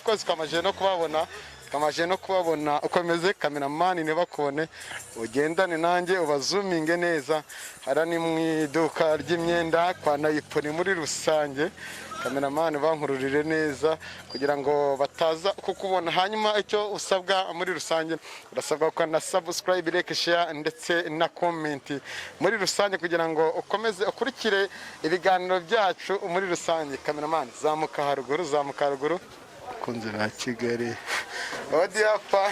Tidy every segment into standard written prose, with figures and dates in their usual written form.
Twese twamaze no kubabona uko bimeze. Cameraman, ntibakubone, ugendane nanjye ubazoominge neza. Hariya ni mu iduka ry'imyenda kwa Nayipoli muri rusange. Cameraman, bankururire neza kugira ngo bataza kukubona. Hanyuma icyo usabwa muri rusange, urasabwa gukanda subscribe, like, share ndetse na comment muri rusange kugira ngo ukomeze ukurikire ibiganiro byacu muri rusange. Cameraman, zamuka haruguru, zamuka haruguru. Kunze ba Kigali Odiapa.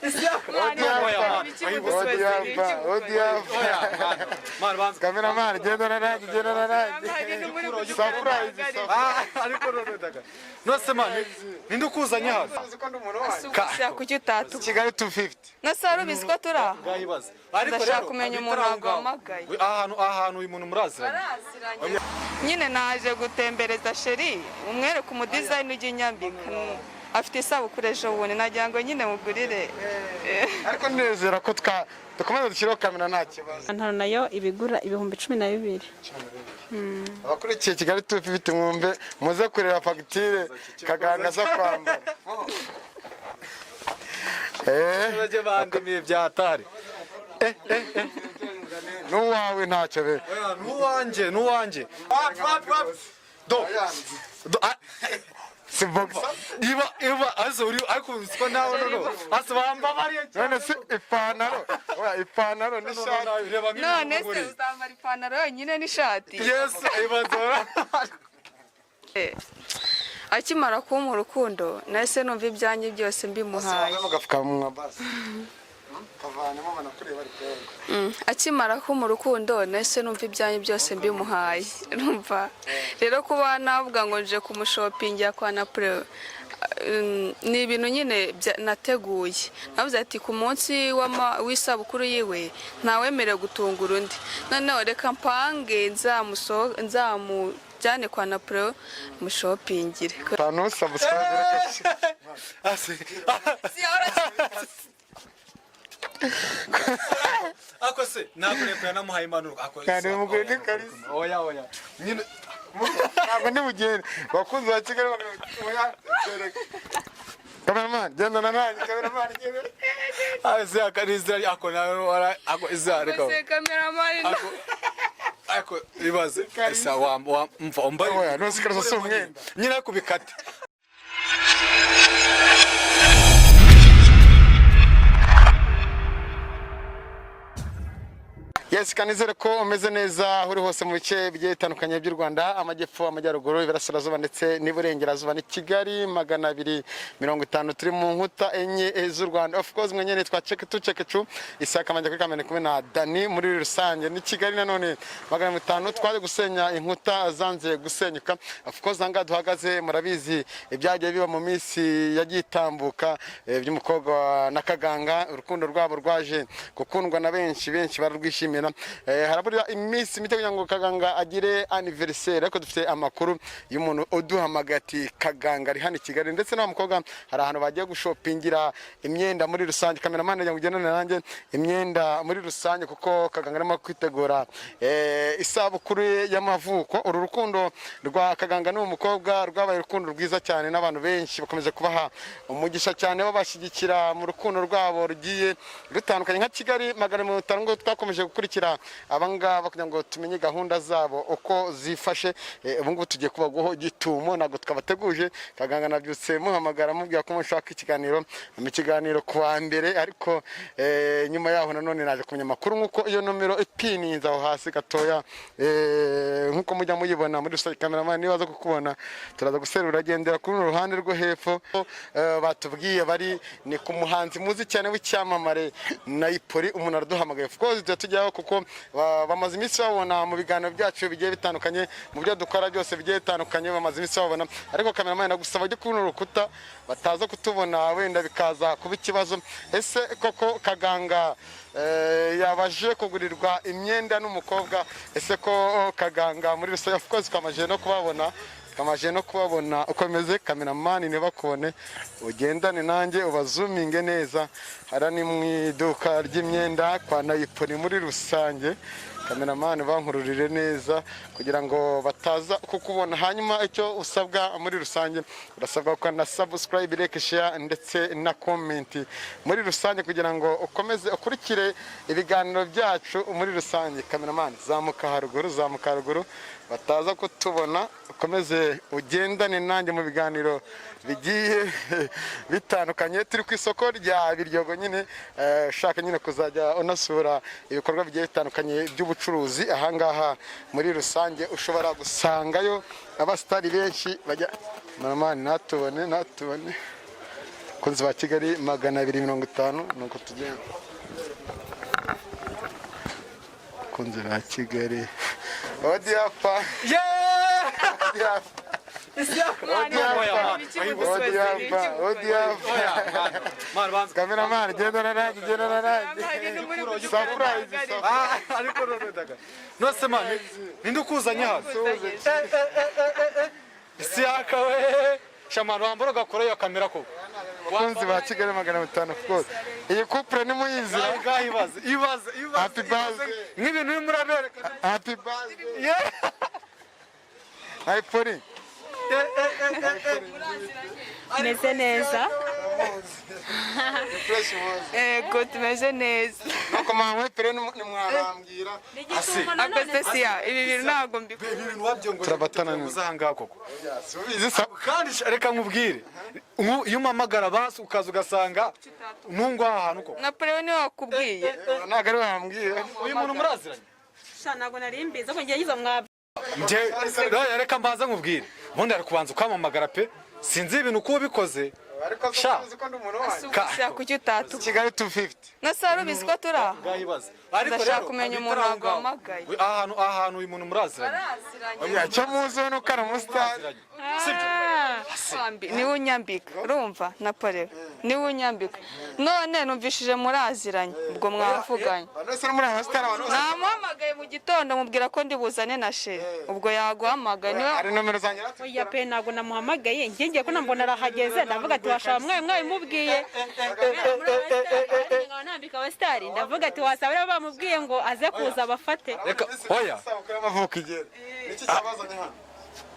Odiapa, Odiapa, Odiapa. Cameraman, gendana nanjye, gendana nanjye. Surprise! Ariko none daga nose man, ninde ukuzanye hano? Gusa kuki utatu Kigali 250. Nose wari ubizi ko turi aha? Ngahibaze ariko. Ndashaka Rero, kumenya umuntu bitari aho ngaho. waguhamagaye. Aha hantu uyu muntu muraziranye? Baraziranye nyine. Naje gutembereza chéri, umwereke umudesigner ujya inyambika. Afite isabukuru ejo bundi, nagira ngo nyine mugurire. Ariko nizera ko twa dukomeza dushyireho kamera, nta kibazo. Ipantaro nayo ibigura 12,000. Abakurikiye Kigali 250, mwumve, muze kureba fagitire Kaganga aza kwambara. Bajye bandimiye byatari. N'uwawe ntacyo be. Oya, n'uwanjye, n'uwanjye. Wapi, wapi, wapi? Do do Si boxer? Iba iba ase uri, ariko uziko nawe no ase bambabariye. None se ipantaro, oya, ipantaro n'ishati. Reba nk'ibi. None se uzambara ipantaro yonyine n'ishati? Yes, ibanza. Akimara kumpa urukundo, nahise numva ibyanjye byose mbimuhaye. Vanemo agapfukamunwa basi, kavanemo, banakureba ariko. Akimara kumpa urukundo, nahise numva ibyanjye byose mbimuhaye. Urumva rero, kuba navuga ngo nje kumushopingira kwa Napoleo, ni ibintu nyine nateguye. Navuze ati ku munsi w'isabukuru yiwe ntawemerewe gutungura undi. Noneho reka mpange nzamujyane kwa Napoleo mushopingire. Tanu subscribe, reka. Ase ako se ntabwo yanamuhaye impanuro ako. Kandi umugore ni kalisa. Oya, oya nyine. Ntabwo ndi bugende, bakunzi ba Kigali. Oya, cameraman, gendana nanjye, cameraman, genda. Ase akariza ako nawe ako iza reka. Ese cameraman. Ako ako ibaze esa wa wa mva umba. Oya, none se ikariso si umwenda? Nyine ariko bikate. Yes, kanizere ko umeze neza aho uri hose mu bice bigiye bitandukanye by'u Rwanda, amajyepfo, amajyaruguru, iburasirazuba ndetse n'iburengerazuba. Ni Kigali 250, turi mu nkuta enye z'u Rwanda. Of course, mwenye nitwa Check tu Check tu Isaka Manja, kuri kamera kumwe na Dani. Muri rusange ni Kigali nanone 500, twaje gusenya inkuta zanze gusenyuka. Of course, aha ngaha duhagaze murabizi ibyagiye biba mu minsi yagiye itambuka, by'umukobwa na Kaganga. Urukundo rwabo rwaje gukundwa na benshi, benshi bararwishimira. Harabura iminsi mike kugira ngo Kaganga agire anniversaire, ariko dufite amakuru y'umuntu uduhamagaye ati Kaganga ari hano i Kigali ndetse n'uwo mukobwa hari ahantu bagiye gushopingira imyenda muri rusange. Cameraman, ngo ugendane nanjye, imyenda muri rusange, kuko Kaganga arimo kwitegura isabukuru ye y'amavuko. Uru rukundo rwa Kaganga n'uwo mukobwa rwabaye urukundo rwiza cyane, n'abantu benshi bakomeje kubaha umugisha cyane, babashyigikira mu rukundo rwabo rugiye rutandukanye. Nka Kigali 500 ngo twakomeje gukurikira abangaba kugira ngo tumenye gahunda zabo uko zifashe. Ubu ngubu tugiye kubagwaho gitumo, ntabwo twabateguje. Kaganga nabyutse muhamagara, mubwira ko mushaka ikiganiro mu kiganiro ku wa mbere, ariko nyuma yaho nanone naje kumenya amakuru nk'uko iyo nomero ipininze aho hasi gatoya, nk'uko mujya muyibona muri rusange. Cameraman, niba aza kukubona turaza guserura, agendera kuri runo ruhande rwo hepfo. Batubwiye bari ni ku muhanzi muzi cyane w'icyamamare Nayipoli. Umuntu araduhamagaye, of course tujya tujyaho kuko bamaze iminsi babona mu biganiro byacu bigiye bitandukanye, mu byo dukora byose bigiye bitandukanye bamaze iminsi babona. Ariko cameraman, nagusaba ujye kuri runo rukuta, bataza kutubona wenda bikaza kuba ikibazo. Ese koko Kaganga yabaje kugurirwa imyenda n'umukobwa? Ese ko Kaganga muri rusange, of course twamaze no kubabona. Twamaze no kubabona uko bimeze. Cameraman, ntibakubone, ugendane nanjye ubazuminge neza. Hariya ni mu iduka ry'imyenda kwa Nayipoli muri rusange. Cameraman, bankururire neza kugira ngo bataza kukubona. Hanyuma icyo usabwa muri rusange, urasabwa gukanda subscribe, like, share ndetse na comment muri rusange kugira ngo ukomeze ukurikire ibiganiro byacu muri rusange. Cameraman, zamuka haruguru, zamuka haruguru bataza kutubona. Ukomeze ugendane nanjye mu biganiro bigiye bitandukanye. Turi ku isoko rya Biryogo nyine. Ushaka nyine kuzajya unasura ibikorwa bigiye bitandukanye by'ubucuruzi ahangaha muri rusange, ushobora gusangayo abasitari benshi bajya. Mama, natubone, natubone. Abakunzi ba Kigali 250, nuko tugenda. Abakunzi ba Kigali, odiyapa. Yeah! Odiyapa, odiyapa, odiyapa. Mwana, banza. Cameraman, gendana nanjye, gendana nanjye. Surprise. Ah, ariko none daga. Nose man, ninde ukuzanye hano? Isiyaka we. Shamano, wambara ugakora iyo kamera koko. Abakunzi ba Kigali 500, of course iyi couple nimuyizi. Ngaho ibaze, ibaze, ibaze. Happy birthday. Nk'ibintu urimo urabereka. Happy birthday. Yeah. Ayipoli. Meze neza. Fresh muzi. Ego, tumeze neza. Nuko mama pere nimwarambwira. Akoze siya, ibi bintu ntabwo mbikunda. Ibi bintu wabyongoye. Turabatana. Uza koko. Subizi sa. Kandi reka nkubwire. Iyo umpamagara basi ukaza ugasanga ntungu aha hantu koko. Na Pere niwe wakubwiye? Ntabwo ari wambwiye. Uyu muntu muraziranye? Sha, ntabwo nari mbizi, ahubwo ngiye ngize mwa Njye rero reka mbanza nkubwire. Ubundi ari kubanza ukampamagara pe. Sinzi ibintu uko ubikoze. Ariko Sha. uzi ko ndi umuntu wanyu. Siya, kuki utatu Kigali 250. na se wari ubizi ko turi aha? Ngahibaze. Ariko Ndashaka rero, kumenya umuntu abitari aho ngaho. waguhamagaye. Aha hantu uyu muntu muraziranye. Oya, cyo muzi ni uko ari umusitari. Sibyo? Niwe unyambika, urumva? Na Pare niwe unyambika. None numvishije muraziranye, ubwo mwavuganye. Abantu bose no muri abasitari, abantu bose. Namuhamagaye mu gitondo mubwira ko ndi buzane na chéri, ubwo yaguhamagaye niwe. Hari nomero zanjye. Oya pe, ntabwo namuhamagaye. Njye ngiye ko nambona arahageze, ndavuga ati washaba mwawe mwabimubwiye nambika abasitari, ndavuga ati wasaba rero bamubwiye ngo aze kuza abafate. Reka oya. Isabukuru y'amavuko igera. Niki cyabazanye hano?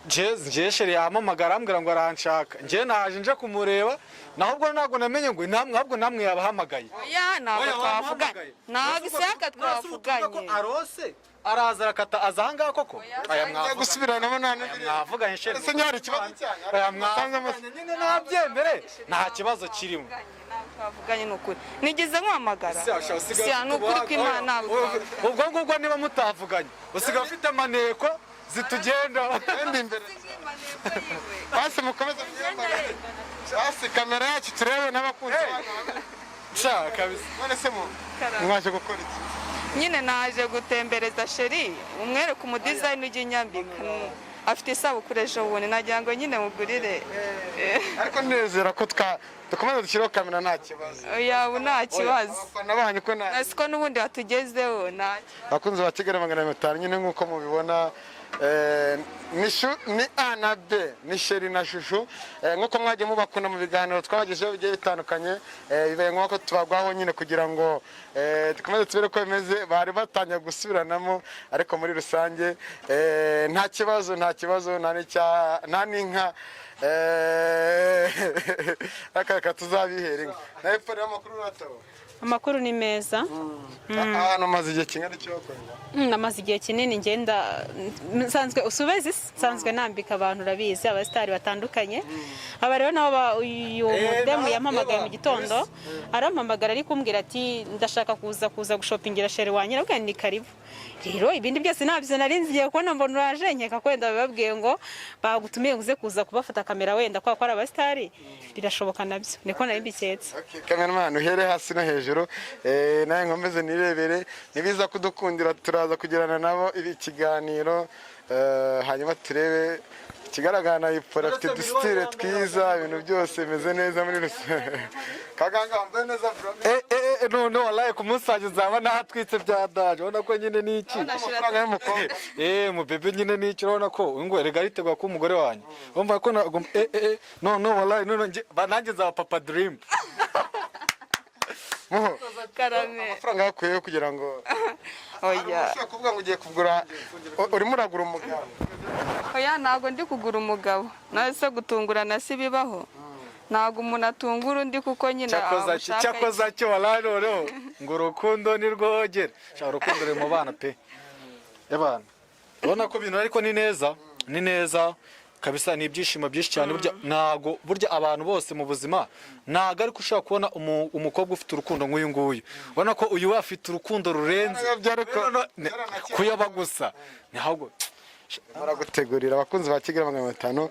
Njye chéri yampamagara arambwira ngo aranshaka. Njye naje nje kumureba, naho ubwo ntabwo namenye ngo namwe, ahubwo namwe yabahamagaye. Oya, ntabwo Oya, twavuganye. wamuhamagaye. Ntabwo isaka twavuganye. Arose araza arakata aza ahangaha koko. Aya Ngiye mwavuga. gusubiranamo nta n'ibiri. Mwavuganye chéri. Ese nyari ikibazo cyanyu? Aya mwavuganye nyine nabyemere. Nta kibazo kirimo. Ntabwo twavuganye, ni ukuri. Nigeze nkuhamagara siya? Ni ukuri kw'Imana, ntabwo twavuganye. Ubwo ngubwo niba mutavuganye usigaye ufite amaneko zitugenda. Wenda imbere. Basi mukomeze mwiyambare. Basi kamera yacu turebe n'abakunzi banyu. Sha kabisa. None se mu mwaje gukora iki? Nyine naje gutembereza chéri, umwereke umudizayini ujya inyambika. Afite isabukuru ejo bundi, nagira ngo nyine mugurire. Ariko nizera ko twa dukomeza dushyireho kamera nta kibazo. Oya, ubu nta kibazo. Abafana banyu ko nta Siko n'ubundi watugezeho nta Abakunzi ba Kigali 500 nyine, nk'uko mubibona, ni ni A na B, ni chéri na chouchou. Nk'uko mwagiye mubakunda mu biganiro twabagejeho bigiye bitandukanye, bibaye ngombwa ko tubagwaho nyine kugira ngo dukomeze tubere ko bimeze. Bari batangiye gusubiranamo, ariko muri rusange nta kibazo, nta kibazo, nta n'icya nta n'inka. Aka tuzabihera inka nawe pari. Amakuru uratabo? Amakuru ni meza. Ahantu umaze igihe kingana icyo wakorera? Namaze igihe kinini ngenda, nsanzwe usubezi, nsanzwe nambika abantu, urabizi, abasitari batandukanye. Aba rero nabo uyu mudemu yampamagaye mu gitondo, arampamagara ari kumbwira ati ndashaka kuza gushopingira chéri wanjye. Ndavuga nti ni karibu. Rero ibindi byose ntabyo nari nzi. Ngiye kubona mbona uraje, nkeka ko wenda bababwiye ngo bagutumiye ngo uze kuza kubafata kamera, wenda kubera ko ari abasitari, birashoboka nabyo, niko nari mbiketse. Okay, cameraman, uhere hasi no hejuru, nawe nkomeze nirebere. Nibiza kudukundira turaza kugirana nabo ibi ikiganiro, hanyuma turebe ikigaragara. Na ipora afite udusitire twiza, ibintu byose bimeze neza muri rusange. Kaganga, wambaye neza bro. None wallahi ku munsi wanjye nzaba nahatwitse bya daje. Urabona ko nyine ni iki? Amafaranga y'umukobwa. Mubebe nyine ni iki? Urabona ko uyu nguyu erega aritegura kuba umugore wanjye. Urumva ko ntabwo none wallahi none nanjye nzaba papa dream. Muho, Karame. amafaranga yakuyeho kugira ngo Oya. ushobora kuvuga ngo ugiye kugura, urimo uragura umugabo? Oya, ntabwo ndi kugura umugabo. Nawe se gutungurana si bibaho? Ntabwo umuntu atungura undi kuko nyine Cyakoza amushaka. Cyakoza cyo wallahi noneho ngo urukundo ni rwogere. Sha, urukundo ruri mu bana pe, y'abantu. Urabona ko ibintu ariko ni neza, ni neza kabisa, ni ibyishimo byinshi cyane. Burya ntago, burya abantu bose mu buzima ntago ariko ushobora kubona umukobwa ufite urukundo nk'uyu nguyu. Ubona ko uyu we afite urukundo rurenze. Byarayobye ariko. Kuyoba gusa ni ahubwo. Baragutegurira abakunzi ba Kigali 500.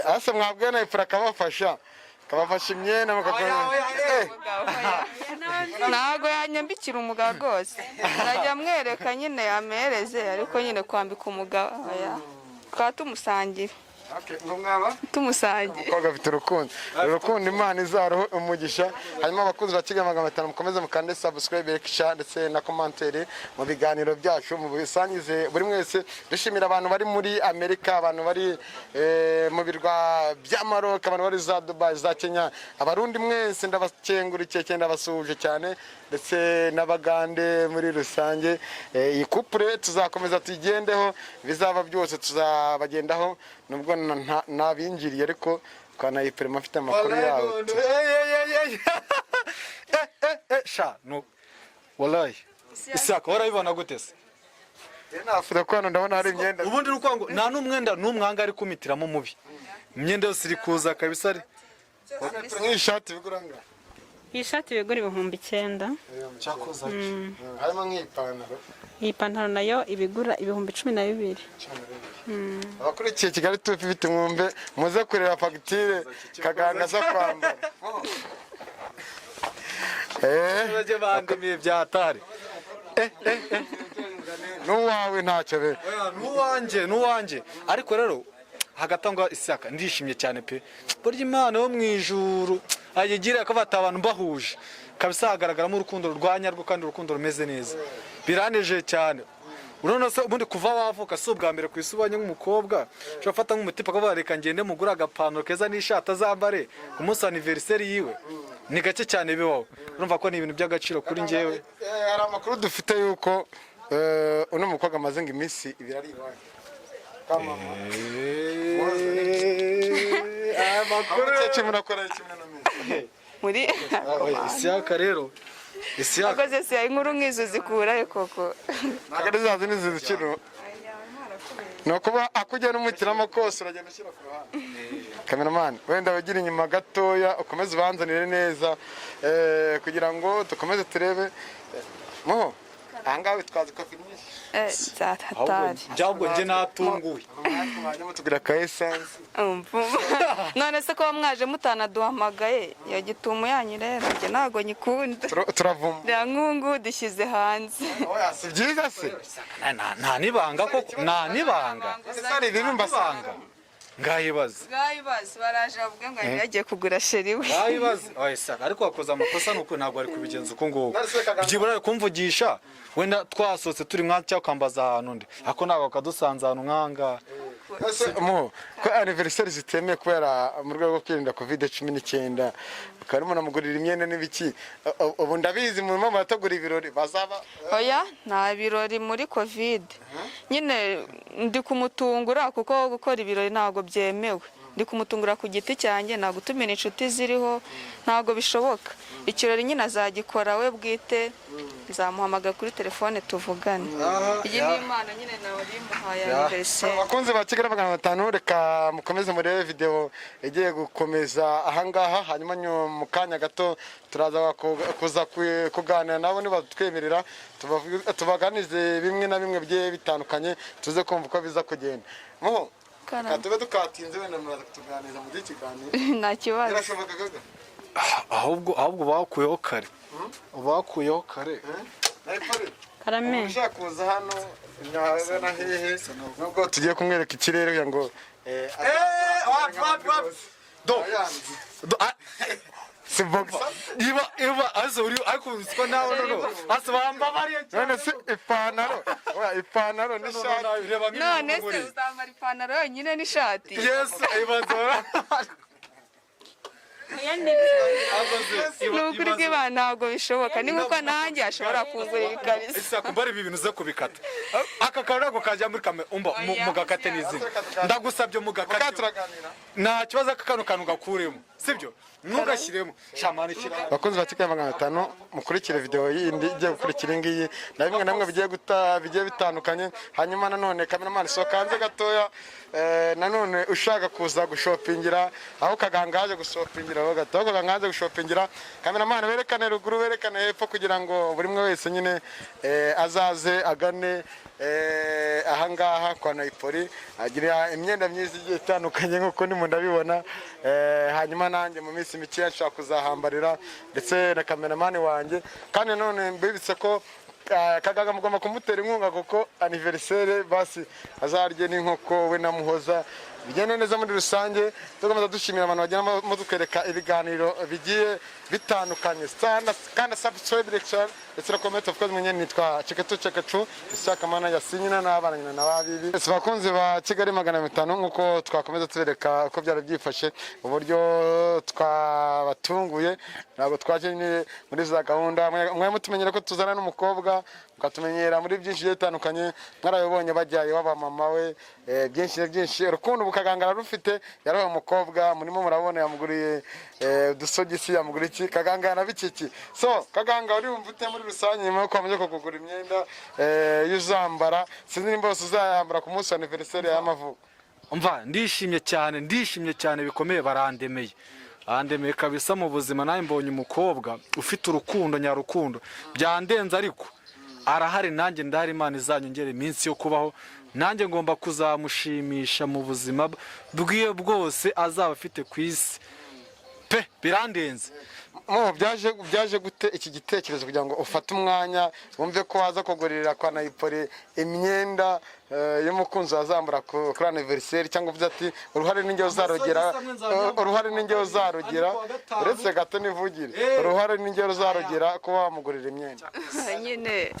Ase mwabwiye na Ipfura akabafasha imyenda mukagura. Ntabwo yanyambikira umugabo rwose. Najya amwereka nyine yamereze, ariko nyine kwambika umugabo oya. Tukaba tumusangira. Okay, ngo mwaba Tumusangira. Umukobwa afite urukundo, urukundo Imana izaruhe umugisha. Hanyuma abakunzi ba Kigali 500, mukomeze mukande subscribe, like, share ndetse na commentaire mu biganiro byacu, mu bisangize buri mwese. Dushimira abantu bari muri Amerika, abantu bari mu birwa bya Maroc, abantu bari za Dubai, za Kenya, Abarundi mwese ndabakengurikiye cyane, ndabasuhuje cyane, ndetse n'Abagande muri rusange. Iyi couple tuzakomeza tuyigendeho, bizaba byose tuzabagendaho, nubwo nabinjiriye ariko twanayipirima afite amakuru yawe. Sha no wallahi, Isaka, warabibona gute se? Nafuza ko hano ndabona hari imyenda. Ubundi ni ukuvuga ngo nta n'umwenda n'umwanga ari kumitiramo mubi, imyenda yose iri kuza kabisa ari Nk'iyi shati bigura angahe? Iyi shati bigura 9000. Cyakoza. Harimo nk'iyi pantaro? Iyi pantaro nayo ibigura 12,000. Abakurikiye Kigali 250, mwumve, muze kureba fagitire Kaganga aza kwambara. Bajye bandimiye byatari. N'uwawe ntacyo be. N'uwanjye, n'uwanjye. Ariko rero hagati aho ngaho, Isaka, ndishimye cyane pe. Burya Imana yo mu ijuru ayigira ko bata abantu bahuje kabisa, hagaragaramo urukundo rwa nyarwo kandi urukundo rumeze neza. Biranejeje cyane. Urabona se ubundi kuva wavuka si ubwa mbere ku isi ubonye nk'umukobwa ushobora gufata nk'umutipe akavuga reka ngende mugure agapantaro keza n'ishati azambare ku munsi wa anniversaire yiwe? Ni gake cyane bibaho. Urumva ko ni ibintu by'agaciro kuri njyewe. Hari amakuru dufite yuko uno mukobwa amaze ngo iminsi 2 ari iwanyu kwa mama. Aya makuru. Umukecuru murakora iki muri ino minsi? Muri Isiyaka rero, Isiyaka. Akoze si inkuru nk'izo zikurahe koko? Ntabwo ari za zindi zizikira, ni ukuba akujya n'umutiramo kose uragenda ushyira ku ruhande. Cameraman, wenda wigira inyuma gatoya, ukomeze ubanzanire neza kugira ngo dukomeze turebe. Muho ahangaha witwaza ikofi nyinshi. Byahatari. Ahubwo njye natunguwe. Mwajya mutugura ka essence. None se ko mwaje mutanaduhamagaye? Iyo gitumo yanyu rero njye ntabwo nyikunda. Turavuma. Reba nk'ubu dushyize hanze. Oya, si byiza se? Nta nibanga koko, nta nibanga. Ese hari ibibi mbasanga? Ibanga ngahibaze. Bwayibaze baraje bavuge ngo yagiye kugura chéri we. Ngahibaze. Oya Isaka, ariko wakoze amakosa, nuko ntabwo wari kubigenza uko nguko. Byibura ari kumvugisha, wenda twasohotse turi nka cyangwa ukambaza ahantu undi, ariko ntabwo wakadusanze ahantu nk'ahangaha. Ese muho ko anniversaire zitemewe kubera mu rwego rwo kwirinda COVID-19, ukaba urimo unamugurira imyenda n'ibiki, ubu ndabizi murimo murategura ibirori bazaba? Oya, nta birori muri COVID. Nyine ndi kumutungura kuko gukora ibirori ntabwo byemewe. Ndi kumutungura ku giti cyanjye, ntabwo gutumira inshuti ziriho, ntabwo bishoboka. Ikirori nyine azagikora we bwite, nzamuhamagara kuri telefone tuvugane. Iyi ni impano nyine nawe muhaye anniversaire. Abakunzi ba Kigali 500, reka mukomeze murebe video igiye gukomeza ahangaha. Hanyuma mu kanya gato turaza kuza kuganira nabo nibatwemerera, tubaganize bimwe na bimwe bigiye bitandukanye, tuze kumva uko biza kugenda. Muho. Karame. Reka tube dukatinze, wenda muraza kutuganiriza mu gihe kiganiro. Nta kibazo. Birashoboka gaga. Ahubwo bakuyeho kare, bakuyeho kare. Nayipari. Karame. Ushaka kuza hano na hehe, nubwo tugiye kumwereka ikirere kugira ngo Do do Si boxer. Iba ase uri, ariko uziko nawe noneho ase bambabariye cyane. None se ipantaro, oya, ipantaro n'ishati. Reba nk'ibintu None se nguriye. uzambara ipantaro yonyine n'ishati? Yes, ibaze. Ni ukuri kw'Imana, ntabwo bishoboka. Ni nkuko nanjye ashobora kungurira ikariso. Isa kumbara ibi bintu uze kubikata. Aka kantu ntabwo kajya muri kamera. Umva, Oya. mugakate n'izina, ndagusabye, mugakate. Turaganira. Nta kibazo, aka kano kantu gakuremo, sibyo? Ntugashyiremo shamani, shyira. Bakunzi ba Kigali 500, mukurikire video yindi igiye gukurikira iyi ngiyi na bimwe na bimwe bigiye guta bigiye bitandukanye. Hanyuma nanone, cameraman, sohoka hanze gatoya. Nanone ushaka kuza gushopingira aho Kaganga haje gushopingira, aho gato aho Kaganga haje gushopingira, cameraman, werekane ruguru, werekane hepfo, kugira ngo buri umwe wese nyine azaze agane ahangaha kwa Naipoli, agira imyenda myiza igiye itandukanye nk'uko ndimo ndabibona. Hanyuma nanjye mu minsi mikeya nshobora kuzahambarira, ndetse na cameraman wanjye. Kandi nanone mbibutse ko Kaganga mugomba kumutera inkunga, kuko anniversaire basi azarye n'inkoko we na Muhoza, bigende neza. Muri rusange tukomeza dushimira abantu bagenda mudukwereka ibiganiro bigiye bitandukanye. Kandi subscribe ndetse na comment, of course. Mwenye nitwa Cheketu Cheketu Isaka Mana yasinyina n'abana nyina na babibi. Ese bakunzi ba Kigali 500, nkuko twakomeza tubereka uko byari byifashe, uburyo twabatunguye, ntabwo twaje nyine muri za gahunda mwe mutumenyera ko tuzana n'umukobwa, mukatumenyera muri byinshi bigiye bitandukanye. Mwarabibonye bajyaye waba mama we, byinshi na byinshi. Urukundo bukagangara rufite yarabaye umukobwa, murimo murabona yamuguriye udusogisi, yamuguriye iki, Kaganga yanabikiki. So Kaganga, urumva ute muri rusange nyuma yo kwamaze kugura imyenda y'uzambara? Sinzi nimba yose uzayambara ku munsi wa anniversaire y'amavuko. Umva, ndishimye cyane, ndishimye cyane bikomeye. Barandemeye, bandemeye kabisa mu buzima. Nawe mbonye umukobwa ufite urukundo nyarukundo, byandenze. Ariko arahari, nanjye ndahari. Imana izanyongera iminsi yo kubaho, nanjye ngomba kuzamushimisha mu buzima bwiwe bwose azaba afite ku isi pe. Birandenze. Mo byaje gute iki gitekerezo kugira ngo ufate umwanya wumve ko waza kugurira kwa Nayipoli imyenda y'umukunzi wazambara kuri anniversaire, cyangwa uvuze ati uruhare ninjye uzarugera, uruhare ninjye uzarugera, uretse gato nivugire, uruhare ninjye uzarugera kuba wamugurira imyenda? Nyine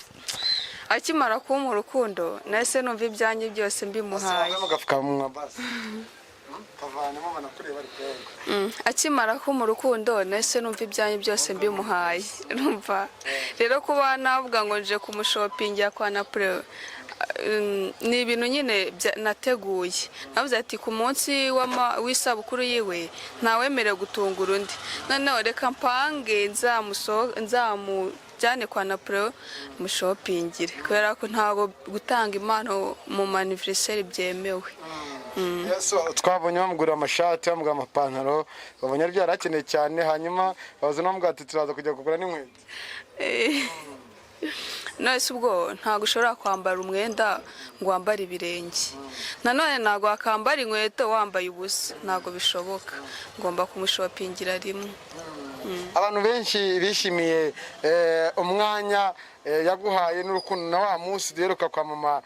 akimara kumpa urukundo, nahise numva ibyanjye byose mbimuhaye. Mu gapfukamunwa basi kavanemo, banakureba ariko. Akimara kumpa urukundo, nahise numva ibyanjye byose mbimuhaye. Urumva rero, kuba navuga ngo nje kumushopingira kwa Napoleo, ni ibintu nyine nateguye. Navuze ati ku munsi w'isabukuru yiwe ntawemerewe gutungura undi, noneho reka mpange nzamujyane kwa Napoleo mushopingire, kubera ko ntabwo gutanga impano mu ma anniversaire byemewe. So, twabonye bamugurira amashati, bamugurira amapantaro, babonye ari byo yari akeneye cyane. Hanyuma baza bamubwira ati turaza kujya kugura n'inkweto. None se ubwo ntabwo ushobora kwambara umwenda ngo wambare ibirenge? Nanone ntabwo wakambara inkweto wambaye ubusa, ntabwo bishoboka. Ngomba kumushopingira rimwe. Abantu benshi bishimiye umwanya yaguhaye n'urukundo na wa munsi duheruka kwa mama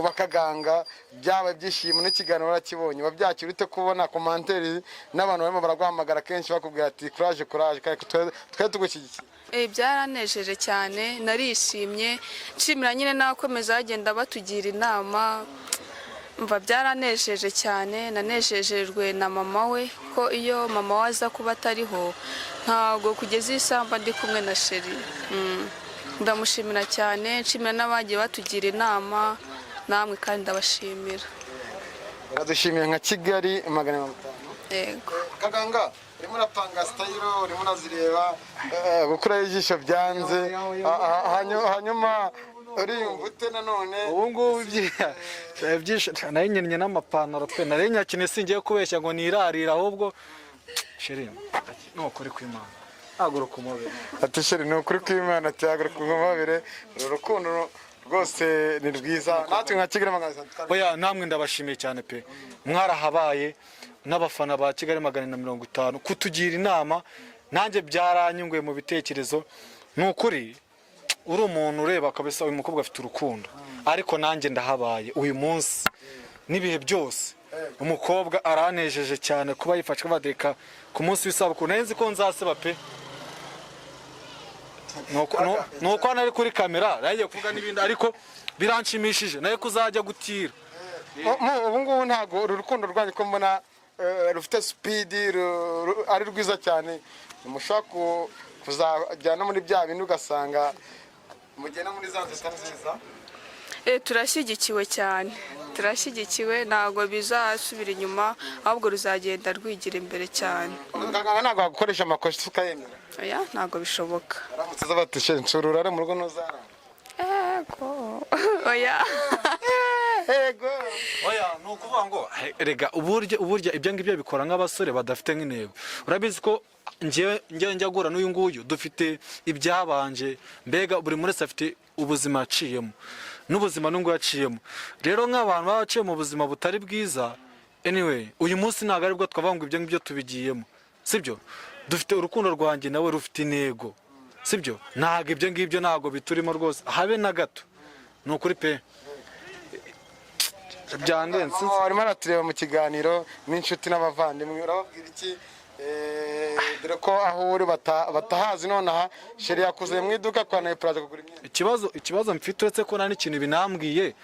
bakaganga, byaba ibyishimo n'ikiganiro warakibonye. Wabyakira ute kubona commentaire n'abantu barimo baraguhamagara kenshi bakubwira ati courage, courage, kandi twe tugushyigikiye? Byaranejeje cyane, narishimye, nshimira nyine n'abakomeza bagenda batugira inama. Mva, byaranejeje cyane. Nanejejejwe na mama we, ko iyo mama we aza kuba atariho, ntabwo kugeza iyi samba ndi kumwe na chéri. Ndamushimira cyane, nshimira n'abagiye batugira inama, namwe kandi ndabashimira. Uradushimiye nka Kigali 500. Yego. Kaganga, urimo urapanga style, urimo urazireba, gukuraho ijisho byanze. Hanyuma uriyumva ute nanone? Ubu ngubu ibyinshi nari nkeneye n'amapantaro pe, nari nyakeneye. Singiye kubeshya ngo nirarire, ahubwo chéri, ni ukuri kw'Imana, haguruka umubiri. Ati chéri, ni ukuri kw'Imana, ati haguruka umubabire. Uru rukundo rwose ni rwiza, natwe nka Kigali 500. Oya, namwe ndabashimiye cyane pe, mwarahabaye n'abafana ba Kigali 450 kutugira inama, nanjye byaranyunguye mu bitekerezo. Ni ukuri, uri umuntu ureba kabisa, uyu mukobwa afite urukundo, ariko nanjye ndahabaye uyu munsi n'ibihe byose. Umukobwa aranejeje cyane kuba yifashe badeka ku munsi w'isabukuru. Nari nzi ko nzaseba pe. Nuko hano ari kuri kamera yagiye kuvuga n'ibindi, ariko biranshimishije nawe kuzajya gutira. Ubu ngubu ntabwo uru rukundo rwanyu ko mbona rufite speed, ari rwiza cyane, mushobora kuzajya no muri bya bindi ugasanga mugenda muri za nzira nziza? Turashyigikiwe cyane, turashyigikiwe, ntabwo bizasubira inyuma, ahubwo ruzagenda rwigira imbere cyane. Kaganga ntabwo wagukoresha amakosa ukayemera? Oya, ntabwo bishoboka. Aramutse aza bati: "She, nsura urare mu rugo," ntuzarara? Ego, oya. Ego. Oya, ni ukuvuga ngo rega uburyo ibyo ngibyo bikora nk'abasore badafite nk'intego. Urabizi ko njyewe njya guhura n'uyu nguyu dufite ibyabanje, mbega buri muntu wese afite ubuzima yaciyemo n'ubuzima n'ubwo yaciyemo. Rero nk'abantu baba baciye mu buzima butari bwiza, anyway, uyu munsi ntabwo aribwo twavuga ngo ibyo ngibyo tubigiyemo, sibyo? Dufite urukundo rwanjye nawe rufite intego, sibyo? Ntabwo ibyo ngibyo ntabwo biturimo rwose, habe na gato, ni ukuri pe, byandenze. Mama barimo aratureba mu kiganiro n'inshuti n'abavandimwe, urababwira iki? Dore ko aho uri batahazi nonaha, chéri yakuze mu iduka kwa Nayo Plaza kugura imyenda. Ikibazo mfite, uretse ko nta n'ikintu binambwiye.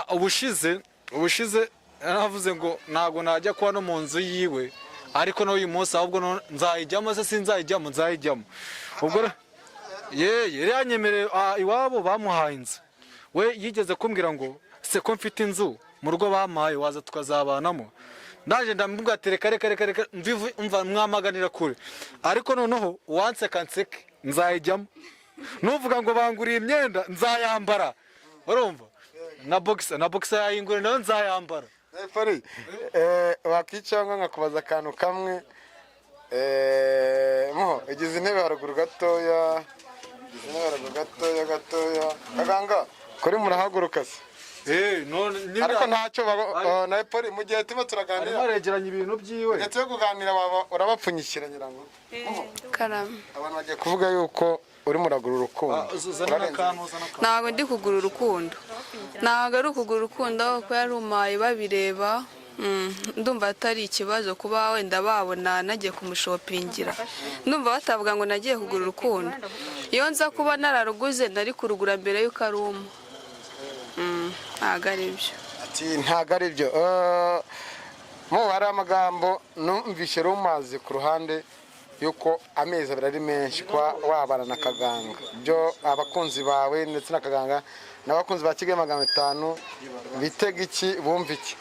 Ubushize naravuze ngo ntabwo najya kuba no mu nzu yiwe, ariko n'uyu munsi ahubwo nzayijyamo se sinzayijyamo? Nzayijyamo. Ubwo ye yari yanyemereye, iwabo bamuhaye inzu. We yigeze kumbwira ngo: "Se ko mfite inzu mu rugo bampaye, waza tukazabanamo?" Ndaje ndamubwira ati: "Reka, reka, reka, reka, mva mwamaganira kure." Ariko noneho uwanseka nseke, nzayijyamo. Nuvuga ngo banguriye imyenda, nzayambara. Urumva na boxer yayinguriye, nayo nzayambara. Pari wakwicara nkakubaza akantu kamwe. Muho igize intebe haruguru gatoya, igize intebe haruguru gatoya gatoya. Kaganga, kuri murahaguruka se? None Ariko ntacyo nawe Poli, mu gihe turimo turaganira, arimo aregeranya ibintu byiwe. mu gihe turi kuganira waba urabapfunyikira ngira ngo. Karame. Abantu bagiye kuvuga yuko urimo uragura urukundo. Zana Urarenze. n'akantu, zana akantu. Ntabwo ndi kugura urukundo, ntabwo ari ukugura urukundo kuko yarumaye babireba. Ndumva atari ikibazo kuba wenda babona nagiye kumushopingira. Ndumva batavuga ngo nagiye kugura urukundo. Iyo nza kuba nararuguze nari kurugura mbere y'uko aruma. Ntabwo ari byo. Ati ntabwo ari byo. Mo hari amagambo numvishe rumazi ku ruhande yuko amezi 2 ari menshi kuba wabana na Kaganga. Byo abakunzi bawe ndetse na Kaganga n'abakunzi ba Kigali 500 bitega iki, bumva iki?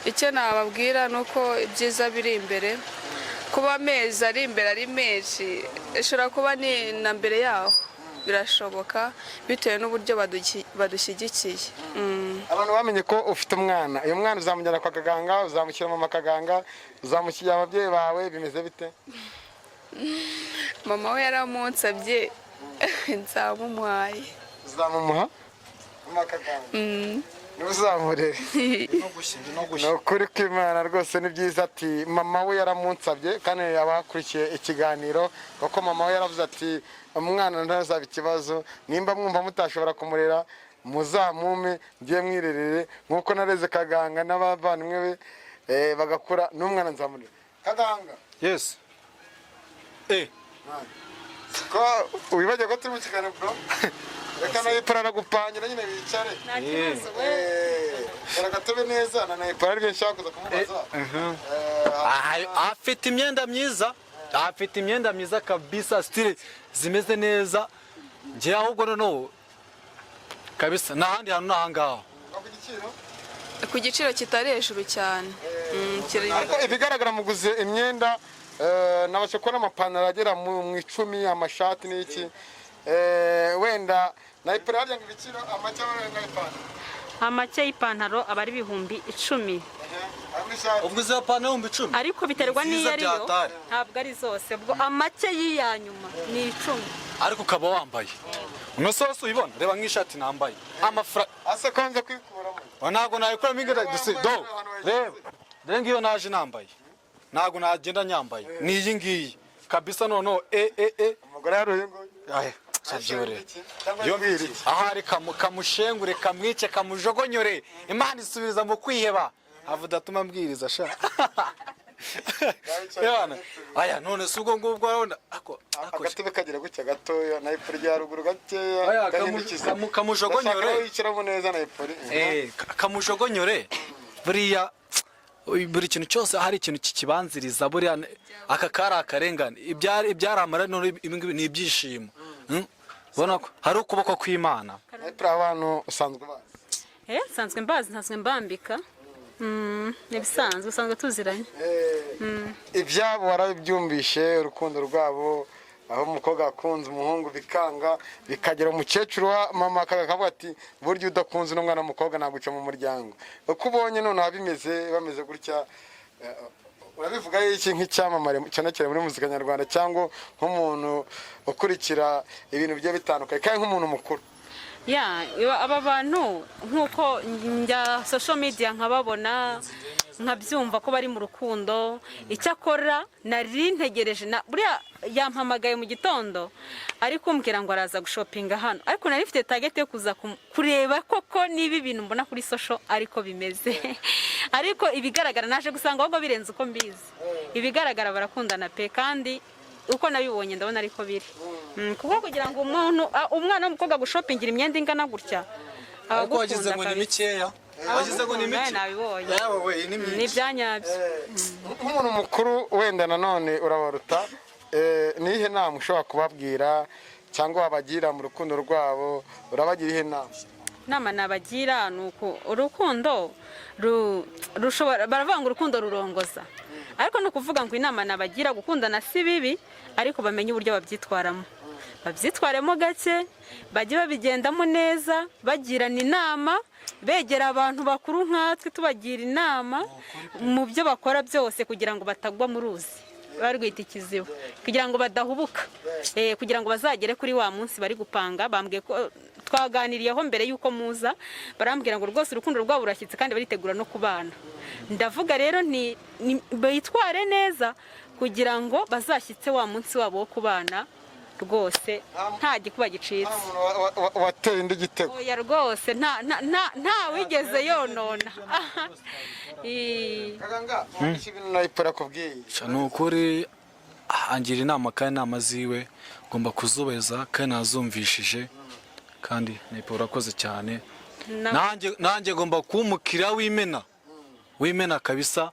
Icyo nababwira ni uko ibyiza biri imbere. Kuba amezi ari imbere ari menshi, ishobora kuba ni na mbere yaho, birashoboka bitewe n'uburyo badushyigikiye. Abantu bamenye ko ufite umwana. Uyu mwana uzamujyana kwa Kaganga, uzamushyira mama Kaganga, uzamushyira ababyeyi bawe, bimeze bite? Mama we yaramunsabye, nzamumuhaye. Uzamumuha mama Kaganga, niwe uzamurere? No gushya, no Ni gushya. ukuri kw'Imana rwose, ni byiza. Ati mama we yaramunsabye, kandi abakurikiye ikiganiro kuko mama we yaravuze ati: "Umwana ntazaba ikibazo, nimba mwumva mutashobora kumurera muzamume, ngiye mwirerere nk'uko nareze Kaganga n'abavandimwe be bagakura, n'umwana nzamurera." Kaganga, Yes. Ko wibagiwe ko turi mu kiganiro, bro? Reka nayipara aragupangira nyine wicare. Nta kibazo we. Kora agatebe neza na nayipara, aribyo nshaka kuza kumubaza. Afite imyenda myiza, afite imyenda myiza kabisa, style zimeze neza. Njye ahubwo noneho kabisa nta handi hantu n'ahangaha. Ku giciro? Ku giciro kitari hejuru cyane. Ariko ibigaragara muguze imyenda, nabasha kubona amapantaro agera mu 10, amashati n'iki. Wenda nayipara harya ngo ibiciro amake arenga ipantaro? Amake y'ipantaro aba ari 10,000. Harimo ishati. Ubwo izo pantaro 10,000? Ariko biterwa Nziza n'iyo ariyo. byatari. Ntabwo ari zose. Ubwo amake y'iya nyuma ni 10. Ariko ukaba wambaye uno sose uyibona, reba nk'ishati nambaye amafaranga. Ase kwanza kwikuramo. Ntabwo nayikuramo ingana dusi do. Reba rero, ngiyo naje nambaye, ntabwo nagenda nyambaye, ni iyi ngiyi kabisa noneho e e e. Umugore yari uyu nguyu. Aya. Cyabyore. Cyangwa Yo, yibwira iki? Ahari kamushengure, kamwice, kamujogonyore. Imana isubiriza mu kwiheba, hava udatuma mbwiriza sha. Yana, aya none si ubwo ngubwo urabona ako Agatebe kagira gutya gatoya na ipuri rya ruguru gakeya. Oya, gahindukiza. kamujogonyore. Ndashaka aho yicaramo neza na ipuri. Kamujogonyore buriya buri kintu cyose hari ikintu kikibanziriza. Buriya aka kari akarengane, ibyari amara, none ibi ngibi ni ibyishimo. Ubona ko hari ukuboko kw'Imana. Na ipuri abantu usanzwe bazi? Nsanzwe mbazi, nsanzwe mbambika. Ni ibisanzwe, usanzwe tuziranye. Ibyabo warabyumvishe, urukundo rwabo, aho umukobwa akunze umuhungu bikanga, bikagera umukecuru wa mama akavuga ati: "Burya udakunze uno mwana w'umukobwa naguca mu muryango." Uko ubonye noneho bimeze, bameze gutya, urabivuga iki nk'icyamamare cyane cyane muri muzika nyarwanda, cyangwa nk'umuntu ukurikira ibintu bigiye bitandukanye, kandi nk'umuntu mukuru? Ya, aba bantu nk'uko njya social media nkababona, nkabyumva ko bari mu rukundo. Icyakora nari ntegereje na buriya yampamagaye mu gitondo ari kumbwira ngo araza gushopinga hano, ariko nari mfite target yo kuza kureba koko niba ibintu mbona kuri social ariko bimeze. Ariko ibigaragara naje gusanga ahubwo birenze uko mbizi. Ibigaragara barakundana pe, kandi uko nabibonye ndabona ariko biri. Kuko kugira ngo umuntu umwana w'umukobwa gushopingira imyenda ingana gutya, Ariko wagize ngo ni kabisa. mikeya, wagize ngo ni Abagukunda, mike. Nabibonye. Yawe we, ni ni myinshi. ibyanyabyo. Nk'umuntu mukuru wenda nanone urabaruta, ni iyihe nama ushobora kubabwira cyangwa wabagira mu rukundo rwabo? Urabagira iyihe nama? Inama nabagira ni uku: urukundo rushobora, baravuga ngo urukundo rurongoza, ariko ni ukuvuga ngo inama nabagira, gukundana si bibi, ariko bamenye uburyo babyitwaramo, babyitwaremo gake, bajye babigendamo neza, bagirana inama, begera abantu bakuru nkatwe tubagira inama mu byo bakora byose, kugira ngo batagwa mu ruzi barwita ikiziba, kugira ngo badahubuka, kugira ngo bazagere kuri wa munsi bari gupanga. Bambwiye ko twaganiriyeho mbere y'uko muza, barambwira ngo rwose urukundo rwabo rurashyitse kandi baritegura no kubana. Ndavuga rero nti bitware neza kugira ngo bazashyitse wa munsi wabo wo kubana rwose nta gikuba gicitse. Nta muntu wateye indi gitego? Oya rwose, nta wigeze yonona. Kaganga, iki bintu na ipura akubwiye? Sha, ni ukuri angira inama, kandi inama ziwe ngomba kuzubahiriza, kandi nazumvishije. Kandi nipo urakoze cyane. Nanjye ngomba kuba umukiriya w'imena w'imena kabisa,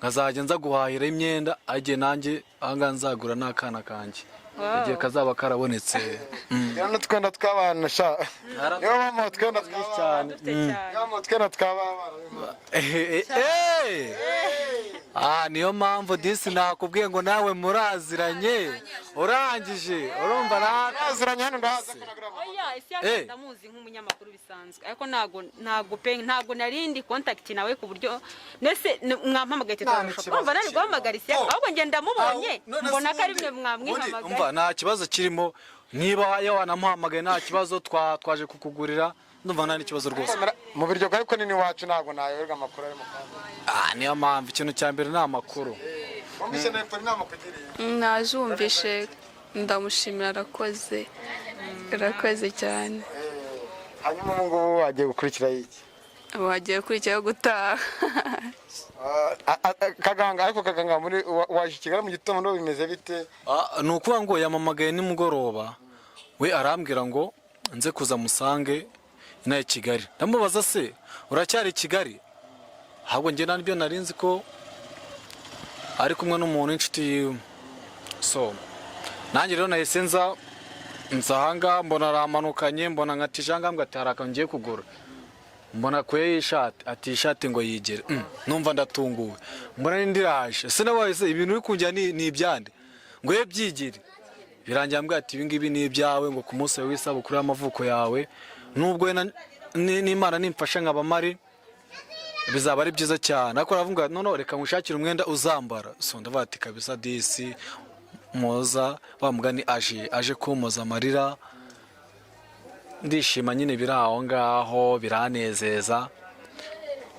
nkazajya nza guhahira imyenda agiye. Nanjye ahangaha nzagura n'akana kanjye igihe kazaba karabonetse. Rero n'utwenda tw'abana sha, niyo mpamvu utwenda tw'abana, Dufite cyane. niyo mpamvu utwenda tw'abana. Ah, niyo mpamvu disi nakubwiye ngo nawe muraziranye, urangije urumva natwe Naziranye hano, ndahaza ko nagura. Oya, isi yacu ndamuzi nk'umunyamakuru bisanzwe, ariko ntago pe, ntago narindi contact nawe ku buryo nese mwampamagaye tutarusha urumva nari guhamagara isi yacu, ahubwo njye ndamubonye mbona ko ari mwe mwamwihamagaye. Umva, nta kibazo kirimo. Niba iyo wanamuhamagaye nta kibazo, twaje kukugurira, ndumva nta n'ikibazo rwose. Mu biryo, ariko nini wacu ntabwo nayoberwa amakuru ari mu kanya. Ah, niyo mpamvu ikintu cya mbere ni amakuru. Wumvise na ipura inama kugiriye? Nazumvishe, ndamushimira, arakoze, arakoze cyane. Hanyuma ubu ngubu wagiye gukurikira iki? Wagiye gukurikiraho gutaha. Kaganga, ariko Kaganga, muri waje i Kigali mu gitondo, bimeze bite? Ah, ni ukuvuga ngo yamamagaye nimugoroba, we arambwira ngo nze kuza musange inaha i Kigali. Ndamubaza: "Se uracyari i Kigali?" Ahubwo njye nabyo nari nzi ko ari kumwe n'umuntu w'inshuti yiwe. So nanjye rero nahise nza ahangaha, mbona aramanukanye, mbona nkatije ahangaha, mbwa ati: "Hari akantu ngiye kugura." Mbona akuyeho ishati, ati: "Ishati ngo yigere." Numva ndatunguwe, mbona n'indi iraje. Sinabaye se ibintu uri kunjya ni ibyande ngo ye byigire? Birangira mbwira ati: "Ibi ngibi ni ibyawe," ngo ku munsi wawe w'isabukuru y'amavuko yawe, nubwo we n'Imana nimfasha nkaba mari, bizaba ari byiza cyane. Ariko aravuga: "None reka ngushakire umwenda uzambara." So ndavuga ati: "Kabisa disi moza wa mugani aje kumpoza amarira." Ndishima nyine, biri aho ngaho biranezeza.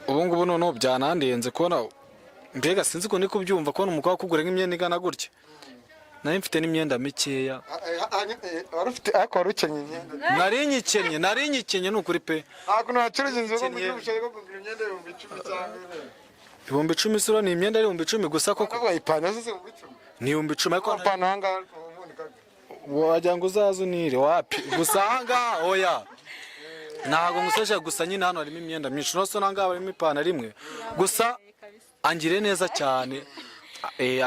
Ubu ngubu noneho byanandenze kubona, mbega sinzi ukuntu ndi kubyumva, kubona umukobwa akugura nk'imyenda ingana gutya. Nari mfite n'imyenda mikeya. Wari ufite, ariko wari ukennye imyenda. Nari nyikenye, ni ukuri pe. Nta kuntu wacuruza inzoga ngo ugire ubushobozi bwo kugura imyenda 10,000 cyangwa ine. 10,000 isura ni imyenda 10,000 gusa koko? Ndavuga ipantaro zose 10,000. Ni 10,000, ariko Ipantaro ahangaha ubundi kaga. Wagira ngo uzaze unire wapi gusa ahangaha. Oya, ntabwo nguseshe, gusa nyine hano harimo imyenda myinshi, no so nangaha harimo ipantaro imwe gusa. Angiriye neza cyane,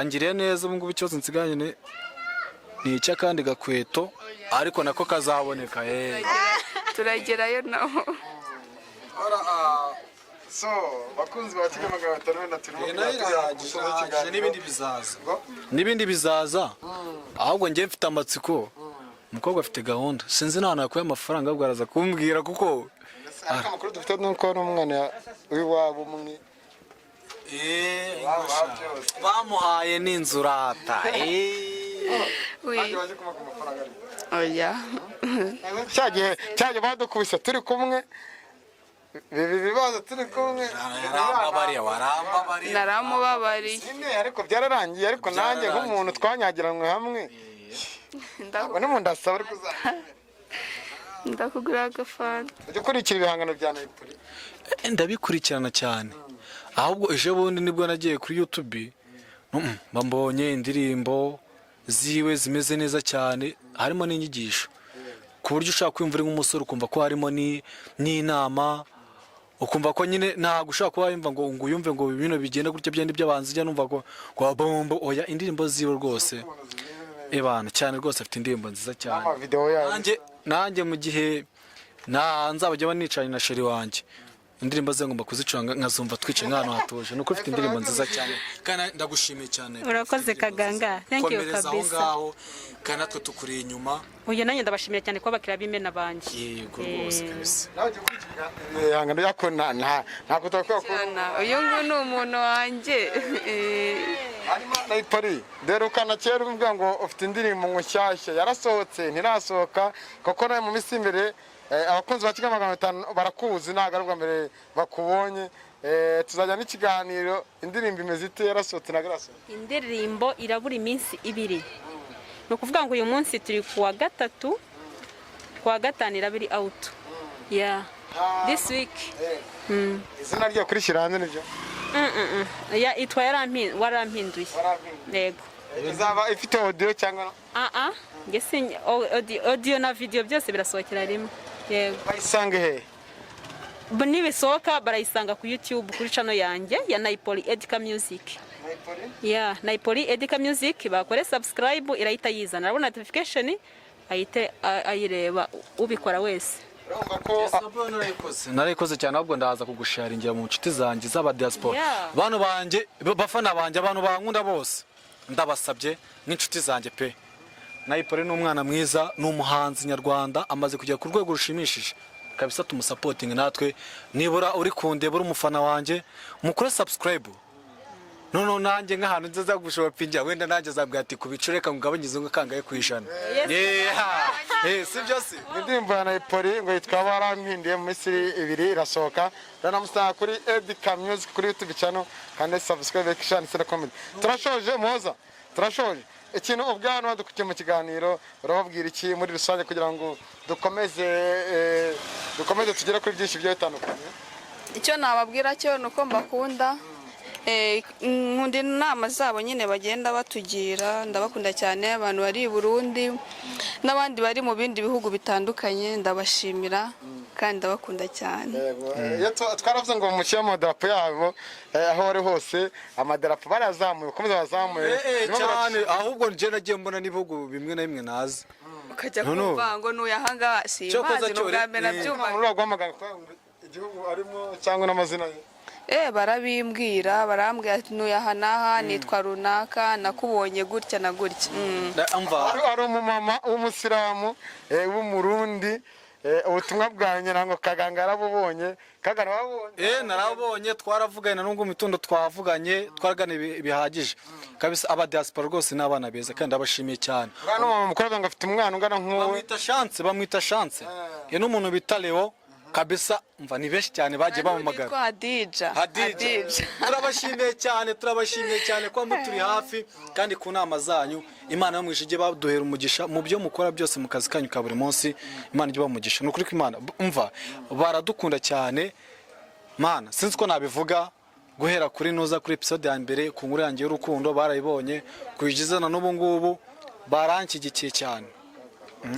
angiriye neza. Ubu ngubu ikibazo nsigaranye ni icy'akandi gakweto, ariko nako kazaboneka. Turagerayo nabo. Ora, so bakunzi ba Kigali 500, wenda turimo Nayo kugera ku irahagije. musozo w'ikiganiro. N'ibindi bizaza. Ngo? N'ibindi bizaza. Ahubwo njye mfite amatsiko, umukobwa afite gahunda, sinzi n'ahantu yakuye amafaranga, ahubwo araza kumbwira kuko Ariko amakuru dufite ni uko n'umwana w'iwabo umwe byose. Bamuhaye n'inzu rata. Oui. Nanjye baje kumuha amafaranga ariko. Oya. Cya gihe badukubise turi kumwe, bibi bibazo turi kumwe. Warambabariye, warambabariye. Naramubabariye. Nyine, ariko byararangiye, ariko nanjye nk'umuntu twanyagiranwe hamwe, ntabwo n'umuntu ndasaba ariko uzajya Ndakugura agafanta. Ujya ukurikira ibihangano bya Nayipoli? Ndabikurikirana cyane. Ahubwo ejo bundi nibwo nagiye kuri YouTube, mbonye indirimbo ziwe zimeze neza cyane, harimo n'inyigisho, ku buryo ushaka kwiyumva uri nk'umusore ukumva ko harimo n'inama, ukumva ko nyine ntabwo ushobora kuba wumva ngo uyumve ngo bino bigenda gutya byenda by'abanzi ujya numva ngo bombo. Oya, indirimbo ziwe rwose ebana cyane rwose, afite indirimbo nziza cyane. Amavideo yayo. Nanjye mu gihe nta nzabajya nicaranye na chérie wanjye, indirimbo ze ngomba kuzicuranga nkazumva twicaye nk'ahantu hatuje. Nuko ufite indirimbo nziza cyane kandi ndagushimiye cyane. Urakoze, Kaganga. Thank you. Komereza aho Kabisa. ngaho, kandi natwe tukuri inyuma. Uyu nanjye ndabashimira cyane kuba abakiriya b'imena banjye. Yego rwose, kabisa. Nawe ujya ukurikira ibihangano byako? Ntabwo turakwiye kuba Cyane. Uyu nguyu ni umuntu wanjye. Hanyuma Nayipoli, derukana kera uvuga ngo ufite indirimbo ngo nshyashya yarasohotse, ntirasohoka, kuko nawe mu minsi imbere, abakunzi ba Kigali 500 barakuzi, ntabwo ari ubwa mbere bakubonye. Tuzajya n'ikiganiro. Indirimbo imeze ite? Yarasohotse, ntabwo irasohoka? Indirimbo irabura iminsi 2, ni ukuvuga ngo uyu munsi turi ku wa gatatu, ku wa gatanu iraba iri out, yeah, this week. Izina ryo kurishyira hanze nibyo? Ya, itwa Warampinduye. Yego. Izaba ifite audio cyangwa? Ah ah, njye audio na video byose birasohokera rimwe, yego. Bayisange he? Nibisohoka barayisanga ku YouTube, kuri channel yanjye ya Naipoli Edika Music. Ya Naipoli Edika Music, bakore subscribe irahita yizana, arabona notification ahite ayireba ubikora wese. Urumva ko Narayikoze cyane, ahubwo ndaza kugusharingira mu nshuti zanjye z'aba diaspora. Bantu banjye, bafana banjye, abantu bankunda bose, ndabasabye nk'inshuti zanjye pe. Nayipoli ni umwana mwiza, ni umuhanzi nyarwanda, amaze kugera ku rwego rushimishije kabisa. Tumusapotinge natwe. Nibura uri kundeba uri umufana wanjye, mukore subscribe. Noneho nanjye nk'ahantu nza gushopingira, wenda nanjye azabwira ati ku bicu reka ngugabanyize ngo kangahe ku ijana. Yeah. Si byo se? Indirimbo ya Nayipoli ngo yitwa Warampinduye, mu minsi 2 irasohoka. Uranamusanga kuri Edika Music kuri YouTube channel, kandi subscribe, like, share ndetse na comment. Turashoje, Muhoza, turashoje. Ikintu ubwanwa badukurikiye mu kiganiro urababwira iki muri rusange kugira ngo dukomeze tugere kuri byinshi bigiye bitandukanye? Icyo nababwira cyo ni uko mbakunda. Nkunda inama zabo nyine bagenda batugira. Ndabakunda cyane, abantu bari i Burundi n'abandi bari mu bindi bihugu bitandukanye, ndabashimira kandi ndabakunda cyane. Yego, iyo twaravuze ngo mushyire amadarapo yabo, aho bari hose, amadarapo barazamuye, bakomeze bazamuye. Nibo Cyane, ahubwo njye nagiye mbona n'ibihugu bimwe na bimwe nazi. Ukajya No, no. kumva ngo nuye ahangaha, Cyokoza simbazi, ni cyo ubwa mbere nabyumva. Umuntu uraguhamagara igihugu arimo cyangwa n'amazina ye? Barabimbwira, barambwira ati nuye aha n'aha, nitwa runaka, nakubonye gutya na gutya. Umva. Hari umumama w'umusilamu, w'umurundi, ubutumwa bwa nyina ngo Kaganga yarabubonye. Kaganga, warabubonye? Narabonye, twaravuganye na nubwo mu mitondo twavuganye, twaraganiye bihagije kabisa. Aba diaspora rwose ni abana beza kandi ndabashimiye cyane. Uriya ni umumama mukuru, ngo afite umwana ungana nk'uwe. Bamwita Chance, bamwita Chance. Ye n'umuntu bita Leo. Kabisa, mva, ni benshi cyane bagiye bampamagara. Witwa Hadija. Hadija, turabashimiye cyane, turabashimiye cyane kuba muturi hafi kandi ku nama zanyu. Imana yo mu ijuru ijye baduhera umugisha mu byo mukora byose, mu kazi kanyu ka buri munsi. Imana ijye ibaha umugisha, ni ukuri ko Imana, umva, baradukunda cyane. Mana, sinzi ko nabivuga. Guhera kuri nuza kuri episode ya mbere ku nkuru yanjye y'urukundo, barayibonye, kugeza na n'ubu ngubu baranshyigikiye cyane.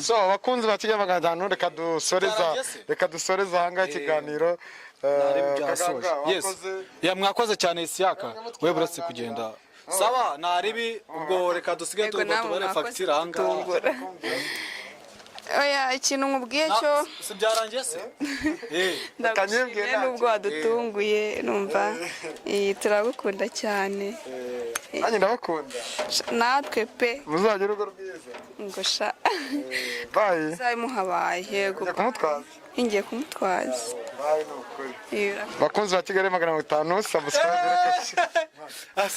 So, abakunzi ba Kigali 500, reka dusoreza. Byarangiye se? Reka dusoreze ahangaha ikiganiro. Nari byasoje. Kaganga, Yes. wakoze. Ya, mwakoze cyane. Isiyaka, we buretse kugenda, sawa, naribi ubwo reka dusigaye Yego, tugomba namwe tubare mwakoze fagitire ahangaha. kudutungura. Oya, ikintu nkubwiye cyo Si byarangiye se? Ndagushimiye ntacyo. nubwo wadutunguye, numva turagukunda cyane. Nanjye ndabakunda. Natwe pe. Muzagire urugo rwiza. Ngo sha. Bye. Muhabaye, yego. Njya kumutwaza. Ngiye kumutwaza. Bye, ni ukuri. Iyo. Bakunzi ba Kigali 500, subscribe, reka. Ah,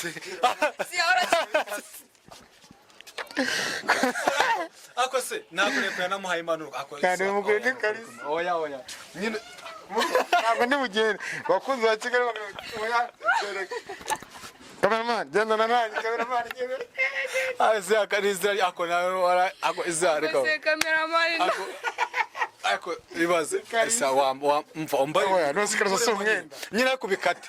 ako se ntabwo reka yanamuhaye impanuro ako. Kandi umugore ni Kalisa. Oya, oya nyine. Ntabwo ndi bugende. Bakunzi ba Kigali 500, oya, reka. Cameraman, gendana nanjye, cameraman, genda. Ah, Isiyaka ni izina ako nawe ako izina reka. Ese kameramani? Ako ako ibaze esa wa wa mva umbaye. Oya, none se Kalisa si umwenda? Nyine ariko ubikate.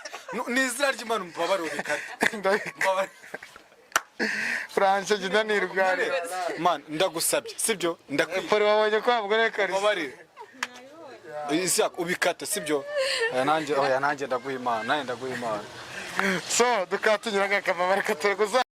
Ni izina ry'Imana, umbabare ubikate. Mbabare. Franse genda nirware. Man, ndagusabye, sibyo? Ndakwiye. Pori, wabonye ko wabugore Kalisa? Mbabarire. Isiyaka, ubikate, sibyo? Oya, nanjye, oya, nanjye ndaguha Imana, nanjye ndaguha Imana. So dukaba tunyuraga akamaro reka turaguza.